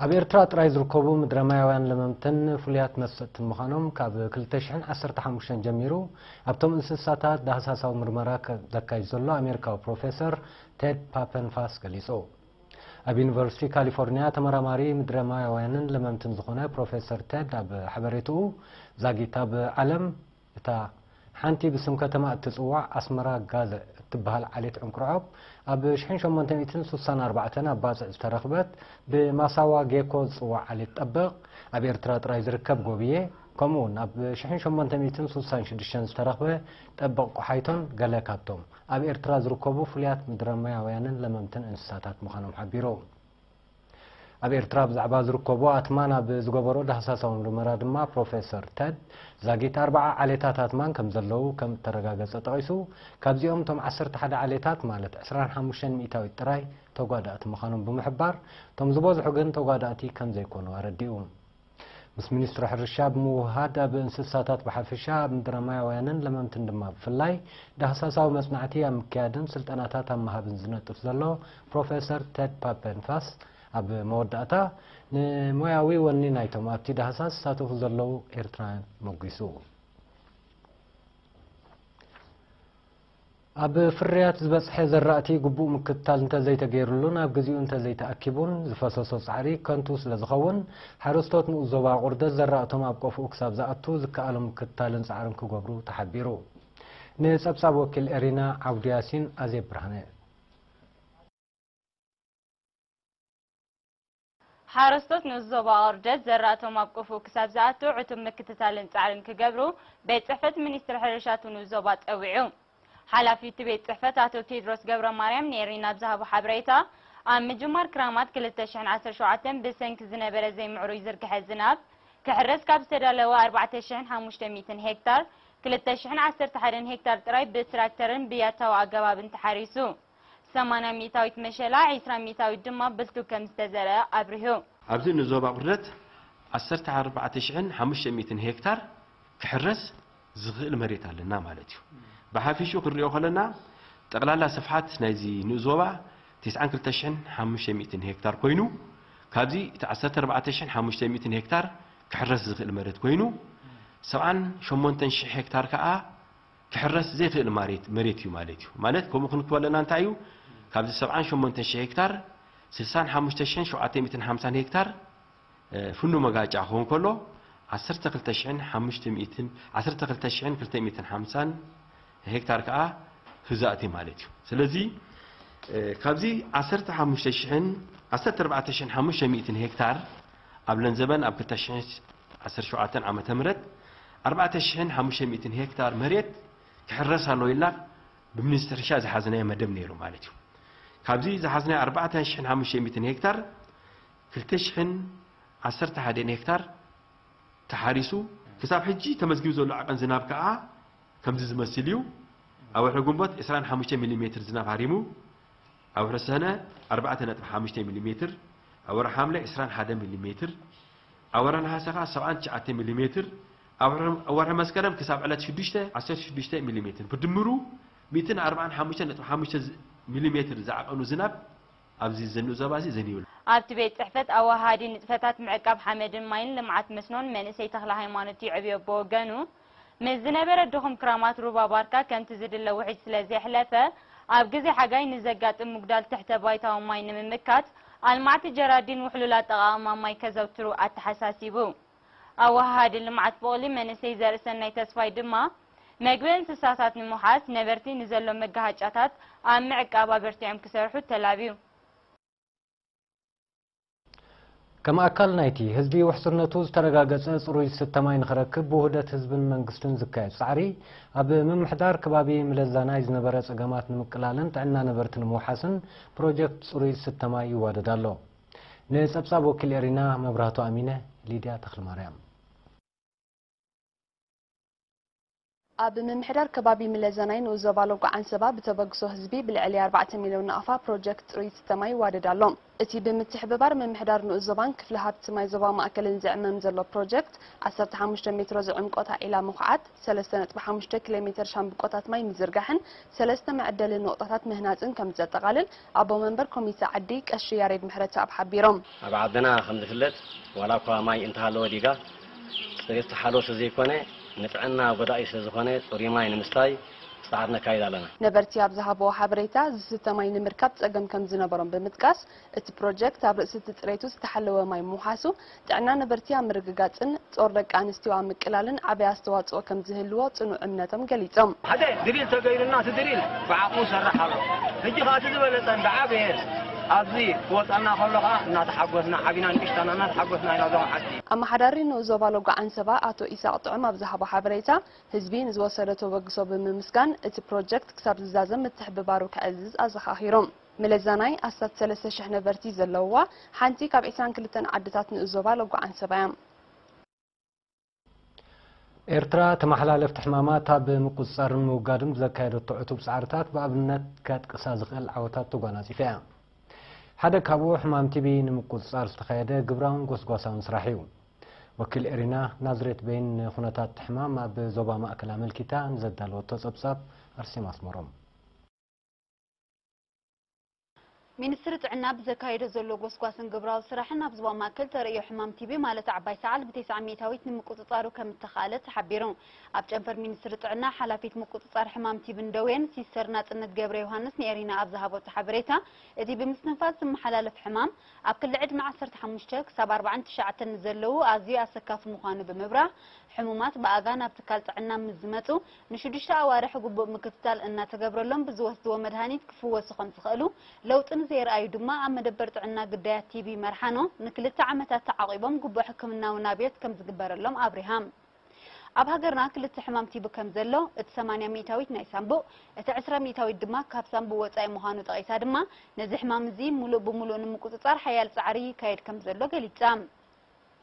ኣብ ኤርትራ ጥራይ ዝርከቡ ምድረማያውያን ለመምትን ፍሉያት መሰጥትን ምዃኖም ካብ ክልተ ሽሕን ዓሰርተ ሓሙሽተን ጀሚሩ ኣብቶም እንስሳታት ዳህሳሳዊ ምርመራ ከ-፣ ዘካይድ ዘሎ ኣሜሪካዊ ፕሮፌሰር ቴድ ፓፐንፋስ ገሊጹ። ኣብ ዩኒቨርሲቲ ካሊፎርኒያ ተመራማሪ ምድረማያውያንን ለመምትን ዝኾነ ፕሮፌሰር ቴድ ኣብ ሓበሬትኡ፣ ዛጊት ኣብ ዓለም እታ ሓንቲ ብስም ከተማ እትጽዋዕ ኣስመራ ጋዘ እትበሃል ዓሌት ዕንቁርዖብ ኣብ ሽሕን ሸሞንተ ሚእትን ስሳን ኣርባዕተን ኣብ ባጽዕ ዝተረኽበት ብማሳዋ ጌኮ ዝጽዋዕ ዓሌት ጠበቕ፣ ኣብ ኤርትራ ጥራይ ዝርከብ ጎብየ፣ ከምኡ እውን ኣብ ሽሕን ሸሞንተ ሚእትን ስሳን ሽዱሽተን ዝተረኽበ ጠበቕ ቆሓይቶን ገለ ካብቶም ኣብ ኤርትራ ዝርከቡ ፍሉያት ምድረማያውያንን ለመምትን እንስሳታት ምዃኖም ሓቢሩ። ኣብ ኤርትራ ብዛዕባ ዝርከቡ ኣትማን ኣብ ዝገበሮ ዳህሳሳዊ ምርመራ ድማ ፕሮፌሰር ተድ ዛጊት ኣርባዓ ዓሌታት ኣትማን ከም ዘለዉ ከም እተረጋገጸ ጠቒሱ፣ ካብዚኦም እቶም ዓሰርተ ሓደ ዓሌታት ማለት ዕስራን ሓሙሽተን ሚእታዊት ጥራይ ተጓዳእቲ ምዃኖም ብምሕባር፣ እቶም ዝበዝሑ ግን ተጓዳእቲ ከም ዘይኮኑ ኣረዲኡ። ምስ ሚኒስትሪ ሕርሻ ብምውህሃድ ኣብ እንስሳታት ብሓፈሻ፣ ኣብ ምድረማያውያንን ለመምትን ድማ ብፍላይ ዳህሳሳዊ መጽናዕቲ ኣብ ምክያድን ስልጠናታት ኣብ ምሃብን ዝነጥፍ ዘሎ ፕሮፌሰር ቴድ ፓፐንፋስ ኣብ መወዳእታ ንሞያዊ ወኒ ናይቶም ኣብቲ ዳህሳስ ዝሳተፉ ዘለዉ ኤርትራውያን መጒሱ። ኣብ ፍርያት ዝበጽሐ ዘራእቲ ግቡእ ምክትታል እንተዘይተገይሩሉን ኣብ ግዜኡ እንተዘይተኣኪቡን ዝፈሰሶ ጻዕሪ ከንቱ ስለ ዝኸውን፣ ሓረስቶት ንኡስ ዞባ ኣቑርደት ዘራእቶም ኣብ ቆፍኡ ክሳብ ዝኣቱ ዝከኣሎም ምክትታልን ጻዕርን ክገብሩ ተሓቢሩ። ንጸብጻብ ወኪል ኤሪና ዓብዱ ያሲን፣ ኣዜብ ብርሃነ። ሓረስቶት ንኡስ ዞባ ኣቑርደት ዘራእቶም ኣብ ቆፍኡ ክሳብ ዝኣቱ ዕቱብ ምክትታልን ጻዕርን ክገብሩ ቤት ጽሕፈት ሚኒስትሪ ሕርሻ እቲ ንኡስ ዞባ ጸዊዑ። ሓላፊ እቲ ቤት ጽሕፈት ኣቶ ቴድሮስ ገብረ ማርያም ንኤሪና ኣብ ዝሃቦ ሓበሬታ፣ ኣብ ምጅማር ክራማት ክልተ ሽሕን ዓሰርተ ሸውዓተን ብሰንኪ ዝነበረ ዘይምዕሩይ ዝርግሐ ዝናብ ክሕረስ ካብ ዝተዳለወ ኣርባዕተ ሽሕን ሓሙሽተ ሚእትን ሄክታር፣ ክልተ ሽሕን ዓሰርተ ሓደን ሄክታር ጥራይ ብትራክተርን ብያታዊ ኣገባብን ተሓሪሱ። ሰማንያ ሚእታዊት መሸላ፣ ዒስራ ሚእታዊት ድማ ብልቱ ከም ዝተዘርአ ኣብሪሁ። ኣብዚ ንዞባ ቁርደት ዓሰርተ ኣርባዕተ ሽሕን ሓሙሽተ ሚእትን ሄክታር ክሕረስ ዝኽእል መሬት ኣለና ማለት እዩ። ብሓፊሹ ክንሪኦ ከለና፣ ጠቕላላ ስፍሓት ናይዚ ንኡስ ዞባ ተስዓን ክልተ ሽሕን ሓሙሽተ ሚእትን ሄክታር ኮይኑ፣ ካብዚ እቲ ዓሰርተ ኣርባዕተ ሽሕን ሓሙሽተ ሚእትን ሄክታር ክሕረስ ዝኽእል መሬት ኮይኑ፣ ሰብዓን ሸሞንተን ሽሕ ሄክታር ከኣ ክሕረስ ዘይክእል ማሬት-፣ መሬት እዩ ማለት እዩ። ማለት፣ ከምኡ ክንክበለና እንታይ እዩ? ካብዚ ሰብዓን ሸሞንተ ሽሕ ሄክታር፣ ስሳን ሓሙሽተ ሽሕን ሸውዓተ ሚእትን ሓምሳን ሄክታር፣ እ፣ ፍኑ መጋጫ ክኸውን ከሎ፣ ዓሰርተ ክልተ ሽሕን ሓሙሽተ ሚእትን፣ ዓሰርተ ክልተ ሽሕን ክልተ ሚእትን ሓምሳን ሄክታር ከኣ ህዛእቲ ማለት እዩ። ስለዚ፣ እ፣ ካብዚ ዓሰርተ ሓሙሽተ ሽሕን፣ ዓሰርተ ኣርባዕተ ሽሕን ሓሙሽተ ሚእትን ሄክታር ኣብ ለንዘበን ኣብ ክልተ ሽሕን ዓሰርተ ሸውዓተን ዓመተ ምህረት ኣርባዕተ ሽሕን ሓሙሽተ ሚእትን ሄክታር መሬት ክሕረስ ኣለዎ ኢልና ብሚኒስትሪ ሕርሻ ዝሓዝናዮ መደብ ነይሩ ማለት እዩ። ካብዚ ዝሓዝናዮ ኣርባዕተ ሽሕን ሓሙሽተ ሚእትን ሄክታር ክልተ ሽሕን ዓሰርተ ሓደን ሄክታር ተሓሪሱ ክሳብ ሕጂ ተመዝጊቡ ዘሎ ዓቐን ዝናብ ከኣ ከምዚ ዝመስል እዩ። ኣብ ወርሒ ግንቦት ዕስራን ሓሙሽተ ሚሊ ሜትር ዝናብ ሃሪሙ፣ ኣብ ወርሒ ሰነ ኣርባዕተ ነጥቢ ሓሙሽተ ሚሊ ሜትር፣ ኣብ ወርሒ ሓምለ ዕስራን ሓደን ሚሊ ሜትር፣ ኣብ ወርሒ ነሓሰ ከኣ ሰብዓን ትሽዓተን ሚሊ ሜትር፣ ኣብ ወርሒ፣ ወርሒ መስከረም ክሳብ ዕለት ሽዱሽተ፣ ዓሰርተ ሽዱሽተ ሚሊ ሜትር፣ ብድምሩ ሚእትን ኣርባዓን ሓሙሽተን ነጥቢ ሓሙሽተ ሚሊ ሜትር ዝዓቐኑ ዝናብ ኣብዚ ዘንኡ ዞባ እዚ ዘንዩ ኣሎ። ኣብቲ ቤት ጽሕፈት ኣወሃሃዲ ንጥፈታት ምዕቃብ ሓመድን ማይን ልምዓት መስኖን መንእሰይ ተኽለ ሃይማኖት ይዕብዮ ብወገኑ፣ ምስ ዝነበረ ድኹም ክራማት ሩባ ባርካ ከምቲ ዝድለ ውሕጅ ስለ ዘየሕለፈ፣ ኣብ ግዜ ሓጋይ ንዘጋጥም ምጉዳል ትሕተ ባይታዊ ማይ ንምምካት፣ ኣልማዕቲ ጀራዲን ውሕሉል ኣጠቓቕማ ማይ ከዘውትሩ ኣተሓሳሲቡ። ኣወሃሃዲ ልምዓት ቡቕሊ መንእሰይ ዘርእሰናይ ተስፋይ ድማ፣ መግቢ እንስሳታት ንምውሓስ፣ ነበርቲ ንዘሎ መጋሃጫታት ኣብ ምዕቃብ ኣበርቲዖም ክሰርሑ ተላብዩ። ከም ኣካል ናይቲ ህዝቢ ውሕስነቱ ዝተረጋገጸ ጽሩይ ዝስተ ማይ ንኽረክብ ብውህደት ህዝብን መንግስትን ዝካየድ ጻዕሪ፣ ኣብ ምምሕዳር ከባቢ ምለዛናይ ዝነበረ ጸገማት ንምቅላልን ጥዕና ነበርቲ ንምውሓስን ፕሮጀክት ጽሩይ ዝስተ ማይ ይዋደድ ኣሎ። ንጸብጻብ ወኪል ኤሪና መብራህቱ ኣሚነ፣ ሊድያ ተኽለማርያም። ኣብ ምምሕዳር ከባቢ ምለዛናይ ንኡስ ዞባ ሎጎ ዓንሰባ ብተበግሶ ህዝቢ ብልዕሊ ኣርባዕተ ሚልዮን ናቕፋ ፕሮጀክት ጽሩይ ዝስተ ማይ ይዋደድ ኣሎ። እቲ ብምትሕብባር ምምሕዳር ንኡስ ዞባን ክፍሊ ሃብቲ ማይ ዞባ ማእከልን ዝዕመም ዘሎ ፕሮጀክት፣ ዓሰርተ ሓሙሽተ ሜትሮ ዝዕምቆ ታዒላ ምኹዓት፣ ሰለስተ ነጥቢ ሓሙሽተ ኪሎ ሜትር ሻምብቆታት ማይ ምዝርጋሕን ሰለስተ መዐደሊ ነቑጣታት ምህናጽን ከም ዘጠቓልል ኣቦ መንበር ኮሚተ ዓዲ ቀሺ ያሬድ ምሕረተኣብ ሓቢሮም። ኣብ ዓድና ከም ዝፍለጥ፣ ዋላ እኳ ማይ እንተሃለወ ዲጋ፣ ጽሬቱ ሓለወ ስለ ዘይኮነ፣ ንጥዕና ጎዳኢ ስለ ዝኾነ፣ ጽሩይ ማይ ንምስታይ ጻዕሪ ነካይድ ኣለና። ነበርቲ ኣብ ዝሃብዎ ሓበሬታ፣ ዝስተ ማይ ንምርካብ ጸገም ከም ዝነበሮም ብምጥቃስ፣ እቲ ፕሮጀክት ኣብ ርእሲ እቲ ጽሬቱ ዝተሓለወ ማይ ምውሓሱ፣ ጥዕና ነበርቲ ኣብ ምርግጋጽን ጾር ደቂ ኣንስትዮ ኣብ ምቅላልን ዓቢ ኣስተዋጽኦ ከም ዝህልዎ ጽኑዕ እምነቶም ገሊጾም። ሓደ ድሪል ተገይሩና፣ እቲ ድሪል ብዓቕሙ ይሰርሕ ኣሎ። ሕጂ ኸኣ እቲ ዝበለጸን ዝዓበየን ኣብዚ ክወጸና ከሎ ኸኣ እናተሓጎስና ዓቢና ንእሽተና እናተሓጎስና ኢና እዞም ዓዲ። ኣመሓዳሪ ንኡስ ዞባ ሎጎ ዓንሰባ ኣቶ ኢሳቕ ጥዑም ኣብ ዝሃቦ ሓበሬታ፣ ህዝቢ ንዝወሰዶ ተበግሶ ብምምስጋን፣ እቲ ፕሮጀክት ክሳብ ዝዛዘም ምትሕብባሩ ከዕዝዝ ኣዘኻኺሮም። ምለዛናይ ኣስታት ሰለስተ ሽሕ ነበርቲ ዘለውዋ ሓንቲ ካብ ዕስራን ክልተን ዓድታት ንኡስ ዞባ ሎጎ ዓንሰባ እያ። ኤርትራ ተመሓላለፍቲ ሕማማት ኣብ ምቁጽጻርን ምውጋድን ብዘካየደቶ ዕቱብ ጻዕርታት ብኣብነት ከጥቅሳ ዝኽእል ዓወታት ተጓናጺፋ እያ። ሓደ ካብኡ ሕማም ቲቢ ንምቁጽጻር ዝተኻየደ ግብራውን ጎስጓሳውን ስራሕ እዩ። ወኪል ኤሪና ናዝሬት በይን ንኹነታት ሕማም ኣብ ዞባ ማእከል ኣመልኪታ ንዘዳለወቶ ጸብጻብ ኣርሴማ ኣስመሮም። ሚኒስትሪ ጥዕና ብዘካየዶ ዘሎ ጎስጓስን ግብራዊ ስራሕን ኣብ ዞባ ማእከል ተርእዮ ሕማም ቲቢ ማለት ዓባይ ሰዓል ብተስዓ ሚእታዊት ንምቁጽጻሩ ከም እተኻእለ ተሓቢሩ። ኣብ ጨንፈር ሚኒስትሪ ጥዕና ሓላፊት ምቁጽጻር ሕማም ቲብን ደዌን ሲስተር ናጽነት ገብረ ዮሃንስ ንኤሪና ኣብ ዝሃበቶ ሓበሬታ፣ እቲ ብምስትንፋስ ዝመሓላለፍ ሕማም ኣብ ክሊ ዕድመ ዓሰርተ ሓሙሽተ ክሳብ ኣርባዓን ትሽዓተን ንዘለዉ ኣዝዩ ኣሰካፊ ምዃኑ ብምብራህ፣ ሕሙማት ብኣጋ ናብ ትካል ጥዕና ምስ ዝመጹ ንሽዱሽተ ኣዋርሕ ግቡእ ምክትታል እናተገብረሎም ብዝወስድዎ መድሃኒት ክፍወሱ ከም ዝኽእሉ፣ ለውጢ ንዘየርኣዩ ድማ ኣብ መደበር ጥዕና ግዳያት ቲቢ መርሓኖ ንክልተ ዓመታት ተዓቒቦም ግቡእ ሕክምናዊ ናብዮት ከም ዝግበረሎም ኣብሪሃ። ኣብ ሃገርና ክልተ ሕማም ቲቢ ከም ዘሎ፣ እቲ ሰማንያ ሚእታዊት ናይ ሳንቡእ፣ እቲ ዕስራ ሚእታዊት ድማ ካብ ሳንቡእ ወጻኢ ምዃኑ ጠቒሳ ድማ፣ ነዚ ሕማም እዚ ምሉእ ብምሉእ ንምቁጽጻር ሓያል ጻዕሪ ይካየድ ከም ዘሎ ገሊጻ።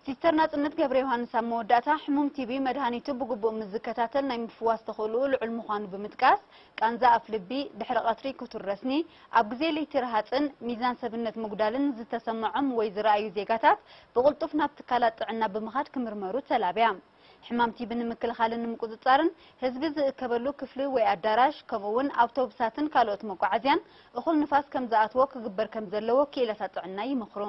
ሲስተር ናጽነት ገብረ ዮሃንስ ኣብ መወዳእታ፣ ሕሙም ቲቢ መድሃኒቱ ብግቡእ ምስ ዝከታተል ናይ ምፍዋስ ተኽእልኡ ልዑል ምዃኑ ብምጥቃስ፣ ቃንዛ ኣፍ ልቢ፣ ድሕሪ ቀትሪ ክቱር ረስኒ፣ ኣብ ግዜ ለይቲ ረሃጽን ሚዛን ሰብነት ምጉዳልን ዝተሰምዖም ወይ ዝረኣዩ ዜጋታት ብቕልጡፍ ናብ ትካላት ጥዕና ብምኻድ ክምርመሩ ተላብያ። ሕማም ቲቢ ንምክልኻልን ንምቁጽጻርን ህዝቢ ዝእከበሉ ክፍሊ ወይ ኣዳራሽ፣ ከምኡ እውን ኣውቶቡሳትን ካልኦት መጓዓዝያን እኹል ንፋስ ከም ዝኣትዎ ክግበር ከም ዘለዎ ክኢላታት ጥዕና ይመኽሩ።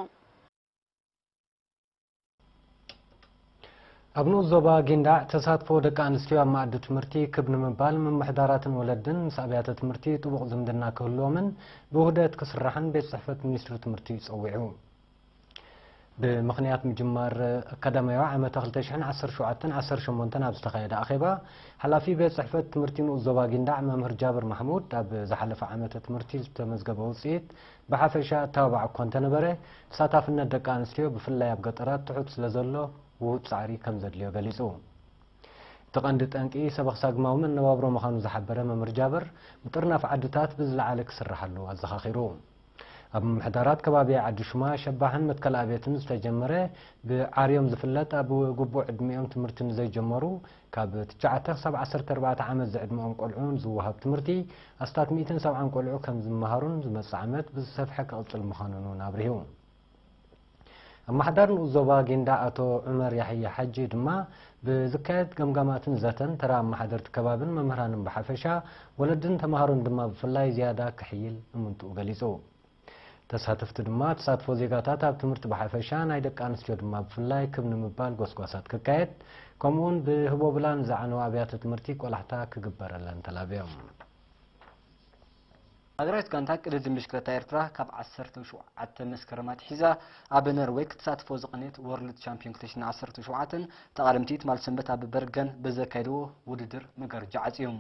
ኣብ ንኡስ ዞባ ጊንዳዕ ተሳትፎ ደቂ ኣንስትዮ ኣብ መኣዲ ትምህርቲ ክብ ንምባል ምምሕዳራትን ወለድን ምስ ኣብያተ ትምህርቲ ጥቡቕ ዝምድና ክህልዎምን ብውህደት ክስራሕን ቤት ጽሕፈት ሚኒስትሪ ትምህርቲ ጸዊዑ። ብምኽንያት ምጅማር ኣካዳሚያዊ ዓመተ ክልተ ሽሕን ዓሰርተ ሸውዓተን ዓሰርተ ሸሞንተን ኣብ ዝተኻየደ ኣኼባ፣ ሓላፊ ቤት ጽሕፈት ትምህርቲ ንኡስ ዞባ ጊንዳዕ መምህር ጃብር ማሕሙድ ኣብ ዝሓለፈ ዓመተ ትምህርቲ ዝተመዝገበ ውጽኢት ብሓፈሻ ኣተባባዕ እኳ እንተነበረ፣ ተሳታፍነት ደቂ ኣንስትዮ ብፍላይ ኣብ ገጠራት ትሑት ስለዘሎ ውሁድ ጻዕሪ ከም ዘድልዮ ገሊጹ። እቲ ቀንዲ ጠንቂ ሰበኽሳግማዊ መነባብሮ ምዃኑ ዝሓበረ መምህር ጃብር፣ ምጥርናፍ ዓድታት ብዝለዓለ ክስርሓሉ ኣዘኻኺሩ። ኣብ ምምሕዳራት ከባቢ ዓዲ ሹማ፣ ሸባሕን መትከል ኣብየትን ዝተጀመረ ብዓርዮም ዝፍለጥ ኣብ ግቡእ ዕድሚኦም ትምህርቲ ንዘይጀመሩ ካብ ትሽዓተ ክሳብ ዓሰርተ ኣርባዕተ ዓመት ዝዕድመኦም ቆልዑ ዝወሃብ ትምህርቲ ኣስታት ሚእትን ሰብዓን ቆልዑ ከም ዝመሃሩን ዝመጽእ ዓመት ብዝሰፍሐ ክቕጽል ምዃኑን እውን ኣብሪሁ። ኣመሓዳሪ ንኡስ ዞባ ጊንዳዕ ኣቶ ዑመር ያሕያ ሓጂ ድማ ብዝካየድ ገምጋማትን ዘተን ተራ ኣመሓደርቲ ከባብን መምህራንን ብሓፈሻ ወለድን ተምሃሮን ድማ ብፍላይ ዝያዳ ክሕይል እምንትኡ ገሊጹ። ተሳተፍቲ ድማ ተሳትፎ ዜጋታት ኣብ ትምህርቲ ብሓፈሻ ናይ ደቂ ኣንስትዮ ድማ ብፍላይ ክብ ንምባል ጎስጓሳት ክካየድ ከምኡውን ብህቦብላ ንዝዓነዋ ኣብያተ ትምህርቲ ቆላሕታ ክግበረለን ተላብዮም። ሃገራዊት ጋንታ ቅድድም ብሽክለታ ኤርትራ ካብ ዓሰርተ ሸውዓተ መስከረም ኣትሒዛ ኣብ ኖርወይ ክትሳተፎ ዝቐነየት ወርልድ ቻምፒዮን ክልተ ሽሕን ዓሰርተ ሸውዓተን ተቓደምቲ ትማል ሰንበት ኣብ በርገን ብዘካየድዎ ውድድር መጋረጃ ዓጽዮም።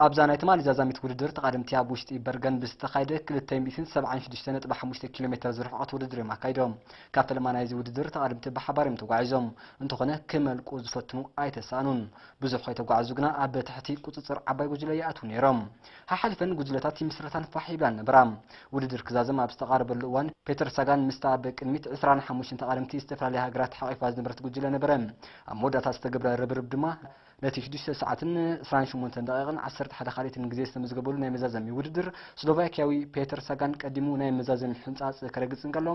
ኣብዛ ናይ ትማሊ ዛዛሚት ውድድር ተቓደምቲ ኣብ ውሽጢ በርገን ብዝተኻየደ ክልተ ሚእትን ሰብዓን ሽዱሽተ ነጥቢ ሓሙሽተ ኪሎ ሜትር ዝርሕቐት ውድድር እዮም ኣካይዶም። ካብ ፈለማ ናይዚ ውድድር ተቓደምቲ ብሓባር እዮም ተጓዒዞም። እንተኾነ ክመልቁ ዝፈትኑ ኣይተሳእኑን። ብዙሕ ከይተጓዓዙ ግና ኣብ ትሕቲ ቁጽጽር ዓባይ ጉጅለ ይኣትዉ ነይሮም። ሓሓሊፈን ጉጅለታት ይምስረታን ፋሕ ይብላን ነበራ። ውድድር ክዛዘም ኣብ ዝተቓረበሉ እዋን ፔተር ሳጋን ምስታ ኣብ ቅድሚት ዕስራን ሓሙሽተን ተቓደምቲ ዝተፈላለያ ሃገራት ሓቒፋ ዝነበረት ጉጅለ ነበረ። ኣብ መወዳእታ ዝተገብረ ርብርብ ድማ ነቲ ሽዱሽተ ሰዓትን ዕስራን ሸሞንተን ደቂቕን ዓሰርተ ሓደ ካልኢትን ግዜ ዝተመዝገበሉ ናይ መዛዘሚ ውድድር፣ ስሎቫኪያዊ ፔተር ሳጋን ቀዲሙ ናይ መዛዘሚ ሕንጻጽ ከረግጽ እንከሎ፣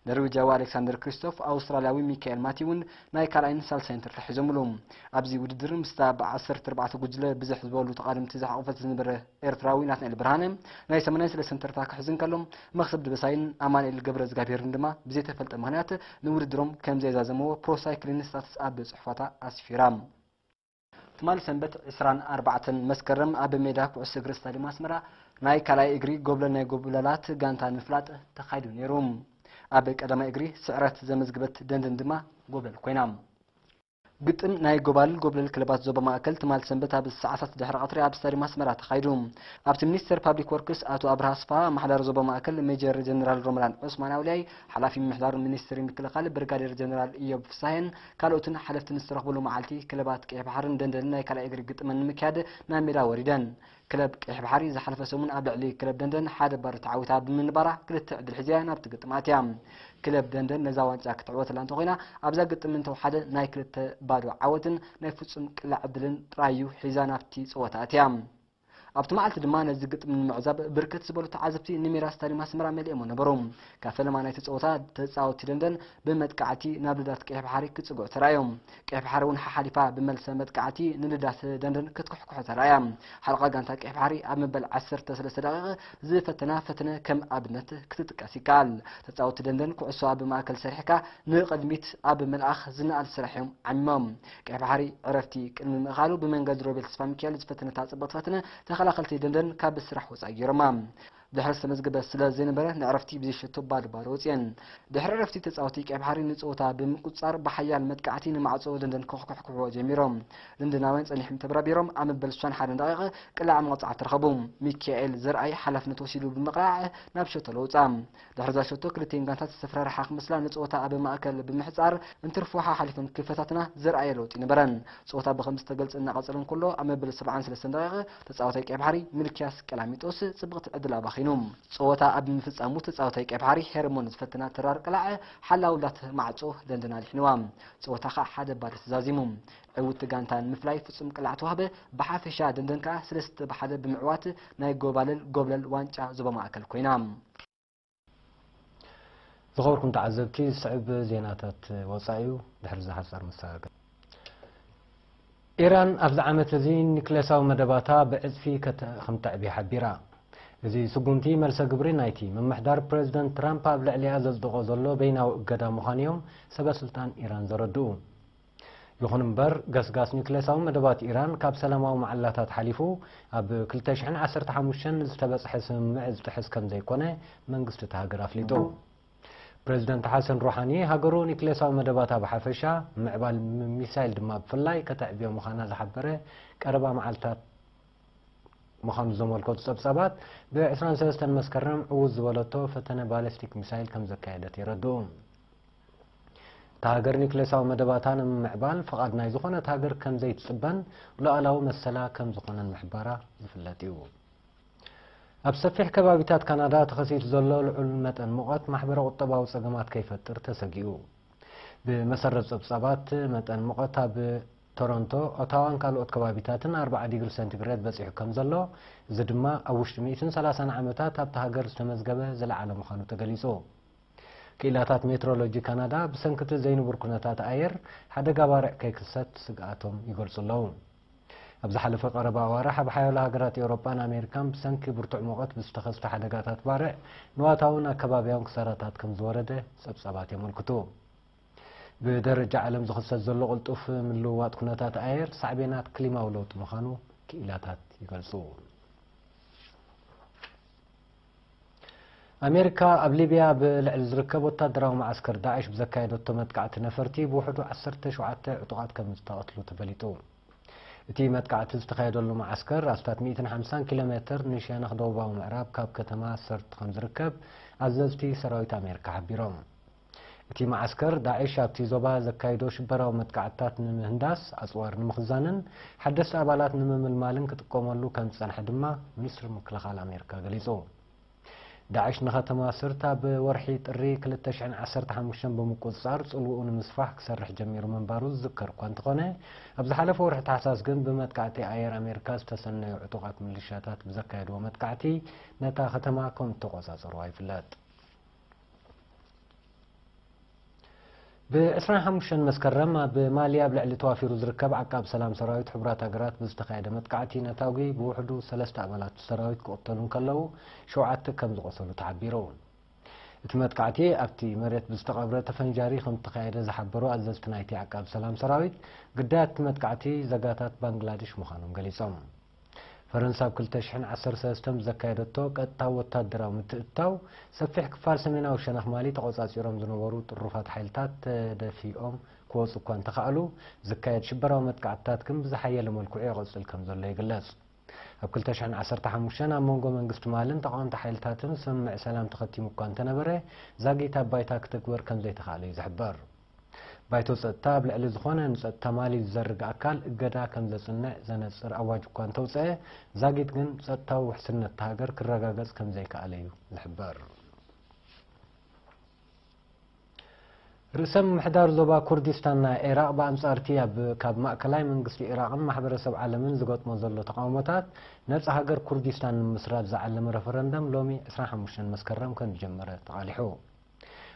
ኖርዌጃዊ ኣሌክሳንደር ክሪስቶፍ፣ ኣውስትራልያዊ ሚካኤል ማቲ እውን ናይ ካልኣይን ሳልሳይን ተርታ ሒዞምሉ። ኣብዚ ውድድር ምስታ ብዓሰርተ ኣርባዕተ ጉጅለ ብዝሕ ዝበሉ ተቓደምቲ ዝሓቖፈት ዝነበረ ኤርትራዊ ናትናኤል ብርሃነ ናይ ሰማንያን ሰለስተን ተርታ ክሕዝ እንከሎ፣ መኽሰብ ደበሳይን ኣማኑኤል ገብረ እግዚኣብሄርን ድማ ብዘይተፈልጠ ምኽንያት ንውድድሮም ከም ዘየዛዘምዎ ፕሮ ሳይክሊን ስታትስ ኣብ ጽሑፋታ ኣስፊራ። ትማሊ ሰንበት ዕስራን ኣርባዕተን መስከረም ኣብ ሜዳ ኩዕሶ እግሪ ስታዲየም ኣስመራ ናይ ካልኣይ እግሪ ጎብለል ናይ ጎብለላት ጋንታ ንምፍላጥ ተኻይዱ ነይሩ። ኣብ ቀዳማይ እግሪ ስዕረት ዘመዝግበት ደንደን ድማ ጎብለል ኮይና። ግጥም ናይ ጎባልል ጎብለል ክለባት ዞባ ማእከል ትማሊ ሰንበት ኣብ ሰዓታት ድሕሪ ቀትሪ ኣብ ስታዲየም ኣስመራ ተኻይዱ። ኣብቲ ሚኒስተር ፓብሊክ ወርክስ ኣቶ ኣብርሃ ኣስፋ፣ ኣመሓዳሪ ዞባ ማእከል ሜጀር ጀነራል ሮመዳን ዑስማን ኣውልያይ፣ ሓላፊ ምምሕዳር ሚኒስትሪ ምክልኻል ብርጋዴር ጀነራል ኢዮብ ፍሳሄን ካልኦትን ሓለፍትን ዝተረኽብሉ መዓልቲ፣ ክለባት ቀይሕ ባሕርን ደንደንን ናይ ካልኣይ እግሪ ግጥመን ንምክያድ ናብ ሜዳ ወሪደን። ክለብ ቀይሕ ባሕሪ ዝሓለፈ ሰሙን ኣብ ልዕሊ ክለብ ደንደን ሓደ ባዶ ተዓዊታ ብምንባራ፣ ክልተ ዕድል ሒዛ ናብቲ ግጥም ኣትያ። ክለብ ደንደን ነዛ ዋንጫ ክትዕወተላ እንተኾይና፣ ኣብዛ ግጥም እንተወሓደ ናይ ክልተ ባዶ ዓወትን ናይ ፍጹም ቅላዕ ዕድልን ጥራይ እዩ ሒዛ ናብቲ ጸወታ ኣትያ። ኣብቲ መዓልቲ ድማ ነዚ ግጥም ንምዕዛብ ብርክት ዝበሉ ተዓዘብቲ ንሜዳ ስታዲየም ኣስመራ መሊኦሞ ነበሩ። ካብ ፈለማ ናይቲ ጸወታ፣ ተጻወትቲ ደንደን ብመጥቃዕቲ ናብ ልዳት ቀይሕ ባሕሪ ክጽግዑ ተራእዮም። ቀይሕ ባሕሪ እውን ሓሓሊፋ ብመልሰ መጥቃዕቲ ንልዳት ደንደን ክትኩሕኩሖ ተራእያ። ሓለቓ ጋንታ ቀይሕ ባሕሪ ኣብ መበል ዓሰርተ ሰለስተ ደቂቕ ዝፈተና ፈተነ ከም ኣብነት ክትጥቀስ ይከኣል። ተጻወትቲ ደንደን ኩዕሶ ኣብ ማእከል ሰሪሕካ ንቕድሚት ኣብ ምልኣኽ ዝነኣድ ስራሕ እዮም ዓሚሞም። ቀይሕ ባሕሪ ዕረፍቲ ቅድሚ ምእኻሉ ብመንገዲ ሮቤል ተስፋሚካኤል ዝፈተነታ ጽብቕቲ ፈተነ ተኸላኸልቲ ደንደን ካብ ስራሕ ወጻኢ ገይሮማ። ድሕሪ ዝተመዝገበ ስለ ዘይነበረ ንዕረፍቲ ብዘይሸቶ ባዶ ባዶ ወጽየን። ድሕሪ ዕረፍቲ ተጻወቲ ቀይ ባሕሪ ንጸወታ ብምቁጽጻር ብሓያል መጥቃዕቲ ንማዕጾ ደንደን ከኹሕኩሕዎ ጀሚሮም። ደንደናውያን ጸኒሖም ተበራቢሮም ኣብ መበል ሱሳን ሓደን ደቂቕ ቅላዕ መቕጻዕቲ ረኸቡ። ሚካኤል ዘርኣይ ሓላፍነት ወሲዱ ብምቕላዕ ናብ ሸቶ ለውጻ። ድሕሪ እዛ ሸቶ ክልቲኤን ጋንታት ዝተፈራርሓ ክመስላ ንጸወታ ኣብ ማእከል ብምሕጻር እንትርፎ ሓሓሊፈን ክፈታትና ዘርኣየ ለውጢ ነበረን። ጸወታ ብኸምዚ ዝተገልጸ እናቐጸለ እንከሎ ኣብ መበል ሰብዓን ሰለስተን ደቂቕ ተጻዋታይ ቀይ ባሕሪ ሚልክያስ ቀላሚጦስ ጽብቕቲ ዕድል ኣባኺኑ። ጸወታ ኣብ ምፍጻሙ ተጻዋታይ ቀይ ባሕሪ ሄርሞን ዝፈተና ተራር ቅላዕ ሓላው ላት ማዕጾ ደንደን ኣድሒንዋ። ጸወታ ኸኣ ሓደ ባዶ ተዛዚሙ። ዕውቲ ጋንታ ንምፍላይ ፍጹም ቅላዕ ተዋህበ። ብሓፈሻ ደንደን ከኣ ሰለስተ ብሓደ ብምዕዋት ናይ ጎባልል ጎብለል ዋንጫ ዞባ ማእከል ኮይና። ዝኸበርኩም ተዓዘብቲ፣ ዝስዕብ ዜናታት ወጻኢ እዩ። ድሕሪ እዚ ሓጻር መሰጋገሪ። ኢራን ኣብዚ ዓመት እዚ ኒክሌሳዊ መደባታ ብዕጽፊ ከተ-፣ ከም ተዕቢ ሓቢራ። እዚ ስጉምቲ መልሰ ግብሪ ናይቲ ምምሕዳር ፕሬዚደንት ትራምፕ ኣብ ልዕሊኣ ዘጽድቖ ዘሎ በይናዊ እገዳ ምዃኑ እዮም ሰበ ስልጣን ኢራን ዘረድኡ። ይኹን እምበር፣ ገስጋስ ኒክሌሳዊ መደባት ኢራን ካብ ሰላማዊ መዓላታት ሓሊፉ ኣብ ክልተ ሽሕን ዓሰርተ ሓሙሽተን ዝተበጽሐ ስምምዕ ዝጥሕስ ከም ዘይኮነ መንግስቲ እታ ሃገር ኣፍሊጡ። ፕሬዚደንት ሓሰን ሩሓኒ ሃገሩ ኒክሌሳዊ መደባታ ብሓፈሻ፣ ምዕባል ም-፣ ሚሳይል ድማ ብፍላይ ከተዕብዮ ምዃና ዝሓበረ ቀረባ መዓልታት ምዃኑ ዘመልከቱ ጸብጻባት፣ ብ ዕስራን ሰለስተን መስከረም ዕዉት ዝበለቶ ፈተነ ባሊስቲክ ሚሳይል ከም ዘካየደት የረድኡ። እታ ሃገር ኒክሌሳዊ መደባታ ንምምዕባል ፍቓድ ናይ ዝኾነት ሃገር ከም ዘይትጽበን ሉዓላዊ መሰላ ከም ዝኾነን ምሕባራ ዝፍለጥ እዩ። ኣብ ሰፊሕ ከባቢታት ካናዳ ተኸሲቱ ዘሎ ልዑል መጠን ሙቐት ማሕበረ ቁጠባዊ ጸገማት ከይፈጥር ተሰጊኡ። ብመሰረት ጸብጻባት፣ መጠን ሙቐት ኣብ ቶሮንቶ፣ ኦታዋን ካልኦት ከባቢታትን ኣርብዓ ዲግሪ ሴንቲግሬድ በጺሑ ከም ዘሎ፣ እዚ ድማ ኣብ ውሽጢ ሚእትን ሰላሳን ዓመታት ኣብታ ሃገር ዝተመዝገበ ዝለዓለ ምዃኑ ተገሊጹ። ክኢላታት ሜትሮሎጂ ካናዳ ብሰንኪ እቲ ዘይንቡር ኩነታት ኣየር ሓደጋ ባርዕ ከይክሰት ስግኣቶም ይገልጹ ኣለዉ። ኣብ ዝሓለፈ ቀረባ ኣዋርሕ ኣብ ሓያሎ ሃገራት ኤውሮጳን ኣሜሪካን ብሰንኪ ብርቱዕ ሙቐት ብዝተኸስተ ሓደጋታት ባርዕ ንዋታውን ኣከባብያውን ክሳራታት ከም ዝወረደ ጸብጻባት የመልክቱ። ብደረጃ ዓለም ዝኽሰት ዘሎ ቅልጡፍ ምልውዋጥ ኩነታት ኣየር ሳዕቤናት ክሊማዊ ለውጢ ምዃኑ ክኢላታት ይገልጹ። ኣሜሪካ ኣብ ሊብያ ኣብ ልዕሊ ዝርከብ ወታደራዊ መዓስከር ዳዕሽ ብዘካየደቶ መጥቃዕቲ ነፈርቲ ብውሕዱ ዓሰርተ ሸውዓተ ዕጡቓት ከም ዝተቐትሉ ተፈሊጡ። እቲ መጥቃዕቲ ዝተኻየደሉ መዓስከር ኣስታት ሚእትን ሓምሳን ኪሎ ሜተር ንሸነኽ ደቡባዊ ምዕራብ ካብ ከተማ ሰርት ከም ዝርከብ ኣዘዝቲ ሰራዊት ኣሜሪካ ሓቢሮም። እቲ መዓስከር ዳዕሽ ኣብቲ ዞባ ዘካይዶ ሽበራዊ መጥቃዕትታት ንምህንዳስ፣ ኣጽዋር ንምኽዛንን ሓደስቲ ኣባላት ንምምልማልን ክጥቀመሉ ከም ዝጸንሐ ድማ ሚኒስትሪ ምክልኻል ኣሜሪካ ገሊጹ። ዳዕሽ ንኸተማ ስርት ኣብ ወርሒ ጥሪ ክልተ ሽሕን ዓሰርተ ሓሙሽተን ብምቁጽጻር ጽልውኡ ንምስፋሕ ክሰርሕ ጀሚሩ ምንባሩ ዝዝከር እኳ እንተኾነ፣ ኣብ ዝሓለፈ ወርሒ ታሕሳስ ግን ብመጥቃዕቲ ኣየር ኣሜሪካ ዝተሰነዩ ዕጡቓት ሚሊሻታት ብዘካየድዎ መጥቃዕቲ ነታ ከተማ ከም እተቖጻጸርዋ ይፍለጥ። ብ ዕስራን ሓሙሽተን መስከረም ኣብ ማሊ ኣብ ልዕሊ ተዋፊሩ ዝርከብ ዓቃብ ሰላም ሰራዊት ሕቡራት ሃገራት ብዝተኻየደ መጥቃዕቲ ነታጒ ብውሕዱ ሰለስተ ኣባላት ሰራዊት ክቕተሉ እንከለዉ፣ ሸውዓተ ከም ዝቖሰሉ ተሓቢሩ። እቲ መጥቃዕቲ ኣብቲ መሬት ብዝተቐብረ ተፈንጃሪ ከም እተኻየደ ዝሓበሩ ኣዘዝቲ ናይቲ ዓቃብ ሰላም ሰራዊት፣ ግዳያት እቲ መጥቃዕቲ ዘጋታት ባንግላድሽ ምዃኖም ገሊጾም። ፈረንሳ ኣብ ክልተ ሽሕን ዓሰርተ ሰለስተን ብዘካየደቶ ቀጥታዊ ወታደራዊ ምትእትታው፣ ሰፊሕ ክፋል ሰሜናዊ ሸነኽ ማሊ ተቖጻጺሮም ዝነበሩ ጥሩፋት ሓይልታት ተደፊኦም ክወጹ እኳ እንተኸኣሉ፣ ዝካየድ ሽበራዊ መጥቃዕትታት ግን ብዝሓየለ መልክዑ ይቕጽል ከም ዘሎ ይግለጽ። ኣብ ክልተ ሽሕን ዓሰርተ ሓሙሽተን ኣብ መንጎ መንግስቲ ማልን ተቓወምቲ ሓይልታትን ስምምዕ ሰላም ተኸቲሙ እኳ እንተነበረ፣ ዛጊት ኣብ ባይታ ክትግበር ከም ዘይተኻእለ እዩ ዝሕበር። ባይቶ ጸጥታ ኣብ ልዕሊ ዝኾነ ንጸጥታ ማሊ ዝዘርግ ኣካል እገዳ ከም ዘጽንዕ ዘነጽር ኣዋጅ እኳ እንተውጸአ፣ ዛጊት ግን ጸጥታዊ ውሕስነት እታ ሃገር ክረጋገጽ ከም ዘይከኣለ እዩ ዝሕበር። ርእሰ ምምሕዳር ዞባ ኩርዲስታን ናይ ዒራቕ ብኣንጻርቲ ኣብ ካብ ማእከላይ መንግስቲ ዒራቕን ማሕበረሰብ ዓለምን ዝገጥሞ ዘሎ ተቓውሞታት፣ ነጻ ሃገር ኩርዲስታን ንምስራት ዝዓለመ ረፈረንደም ሎሚ ዕስራን ሓሙሽተን መስከረም ከም ዝጀመረ ተቓሊሑ።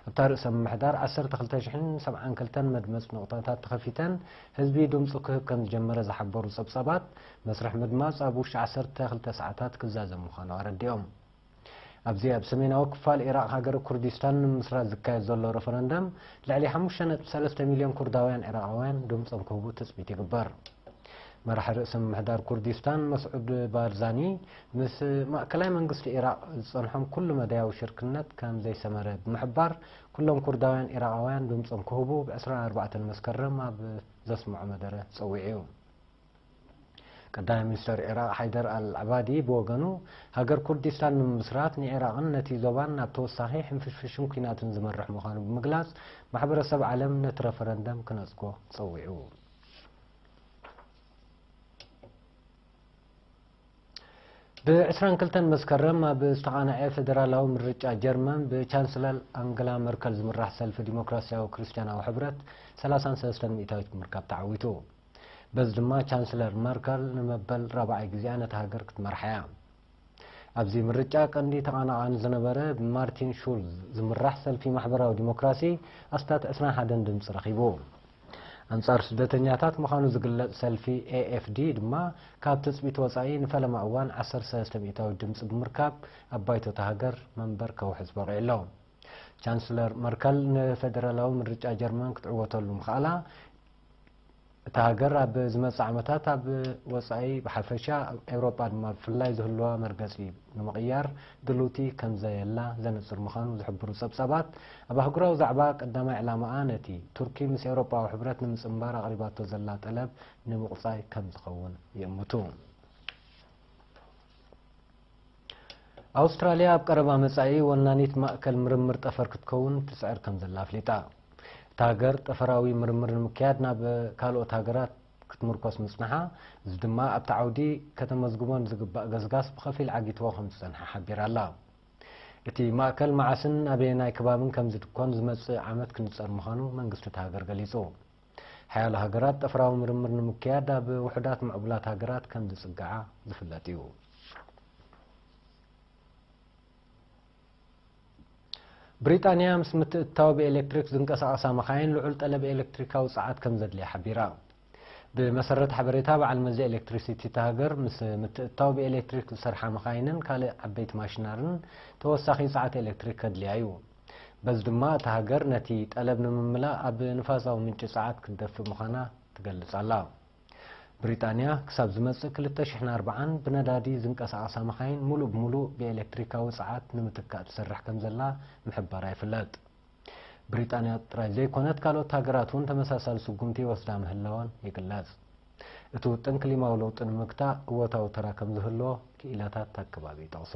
ኣብታ ርእሰ ምምሕዳር ዓሰርተ ክልተ ሽሕን ሰብዓን ክልተን መድመጽ ነቑጣታት ተኸፊተን ህዝቢ ድምጹ ክህብ ከም ዝጀመረ ዝሓበሩ ጸብጻባት፣ መስርሕ ምድማጽ ኣብ ውሽጢ ዓሰርተ ክልተ ሰዓታት ክዛዘም ምዃኑ ኣረዲኦም። ኣብዚ ኣብ ሰሜናዊ ክፋል ኢራቕ ሃገረ ኩርዲስታን ንምስራት ዝካየድ ዘሎ ረፈረንደም ልዕሊ ሓሙሽተ ነጥቢ ሰለስተ ሚልዮን ኩርዳውያን ኢራቓውያን ድምጾም ክህቡ ትጽቢት ይግበር። መራሒ ርእሰ ምምሕዳር ኩርዲስታን መስዑድ ባርዛኒ ምስ ማእከላይ መንግስቲ ኢራቕ ዝጸንሖም ኩሉ መዳያዊ ሽርክነት ከም ዘይሰመረ ብምሕባር፣ ኩሎም ኩርዳውያን ኢራቓውያን ድምጾም ክህቡ ብ ዕስራን ኣርባዕተን መስከረም ኣብ ዘስምዖ መደረ ጸዊዑ እዩ። ቀዳማይ ሚኒስተር ኢራቕ ሓይደር ኣል ዓባዲ ብወገኑ፣ ሃገር ኩርዲስታን ንምምስራት ንኢራቕን ነቲ ዞባን ናብ ተወሳኺ ሕንፍሽፍሽን ኲናትን ዝመርሕ ምዃኑ ብምግላጽ፣ ማሕበረሰብ ዓለም ነቲ ረፈረንደም ክነጽጎ ጸዊዑ። ብ ዕስራን ክልተን መስከረም ኣብ ዝተቓንዐ ፌደራላዊ ምርጫ ጀርመን፣ ብቻንስለር ኣንገላ መርከል ዝምራሕ ሰልፊ ዲሞክራሲያዊ ክርስትያናዊ ሕብረት ሰላሳን ሰለስተን ሚእታዊት ብምርካብ ተዓዊቱ። በዚ ድማ ቻንስለር መርከል ንመበል ራብዓይ ግዜኣ ነታ ሃገር ክትመርሓ እያ። ኣብዚ ምርጫ ቀንዲ ተቓናቓኒ ዝነበረ ብማርቲን ሹልዝ ዝምራሕ ሰልፊ ማሕበራዊ ዲሞክራሲ ኣስታት ዕስራን ሓደን ድምፂ ረኺቡ። ኣንጻር ስደተኛታት ምዃኑ ዝግለጽ ሰልፊ ኤ ኤፍ ዲ ድማ ካብ ትጽቢት ወጻኢ ንፈለማ እዋን ዓሰርተ ሰለስተ ሚእታዊት ድምፂ ብምርካብ ኣብ ባይቶ እታ ሃገር መንበር ከውሕስ በቒዑ ኣሎ። ቻንስለር መርከል ንፌደራላዊ ምርጫ ጀርመን ክትዕወተሉ ምኽኣላ፣ እታ ሃገር ኣብ ዝመጽእ ዓመታት ኣብ ወጻኢ ብሓፈሻ፣ ኣብ ኤውሮጳ ድማ ብፍላይ ዝህልዋ መርገጺ ንምቕያር ድልውቲ ከም ዘየላ ዘነጽር ምዃኑ ዝሕብሩ ጸብጻባት፣ ኣብ ኣህጉራዊ ዛዕባ ቀዳማይ ዕላማኣ ነቲ ቱርኪ ምስ ኤውሮጳዊ ሕብረት ንምጽንባር ኣቕሪባቶ ዘላ ጠለብ ንምቑጻይ ከም ዝኸውን ይእምቱ። ኣውስትራልያ ኣብ ቀረባ መጻኢ ወናኒት ማእከል ምርምር ጠፈር ክትከውን ትጽዕር ከም ዘላ ኣፍሊጣ። እታ ሃገር ጠፈራዊ ምርምር ንምክያድ ናብ ካልኦት ሃገራት ክትምርኮስ ምጽንሓ፣ እዚ ድማ ኣብቲ ዓውዲ ከተመዝግቦ ንዝግባእ ገስጋስ ብኸፊል ዓጊትዎ ከም ዝጸንሐ ሓቢራ ኣላ። እቲ ማእከል መዓስን ኣበየናይ ከባብን ከም ዝድኮን ዝመጽእ ዓመት ክንጸር ምዃኑ መንግስቲ እታ ሃገር ገሊጹ። ሓያሎ ሃገራት ጠፈራዊ ምርምር ንምክያድ ኣብ ውሑዳት ምዕቡላት ሃገራት ከም ዝጽግዓ ዝፍለጥ እዩ። ብሪጣንያ ምስ ምትእትታው ብኤሌክትሪክ ዝንቀሳቐሳ መኻይን ልዑል ጠለብ ኤሌክትሪካዊ ጸዓት ከም ዘድልያ ሓቢራ። ብመሰረት ሓበሬታ በዓል መዚ ኤሌክትሪሲቲ እታ ሃገር፣ ምስ ምትእትታው ብኤሌክትሪክ ዝሰርሓ መኻይንን ካልእ ዓበይቲ ማሽነሪን ተወሳኺ ጸዓት ኤሌክትሪክ ከድልያ እዩ። በዚ ድማ እታ ሃገር ነቲ ጠለብ ንምምላእ ኣብ ንፋሳዊ ምንጪ ጸዓት ክትደፍእ ምዃና ትገልጽ ኣላ። ብሪጣንያ ክሳብ ዝመጽእ ክልተ ሽሕን ኣርባዓን ብነዳዲ ዝንቀሳቐሳ መኻይን ሙሉእ ብሙሉእ ብኤሌክትሪካዊ ጸዓት ንምትካእ ትሰርሕ ከም ዘላ ምሕባራ ይፍለጥ። ብሪጣንያ ጥራይ ዘይኮነት፣ ካልኦት ሃገራት እውን ተመሳሳሊ ስጉምቲ ይወስዳ ምህላወን ይግለጽ። እቲ ውጥን ክሊማዊ ለውጢ ንምግታእ እወታዊ ተራ ከም ዝህልዎ ክኢላታት ኣከባቢ ይጠቕሱ።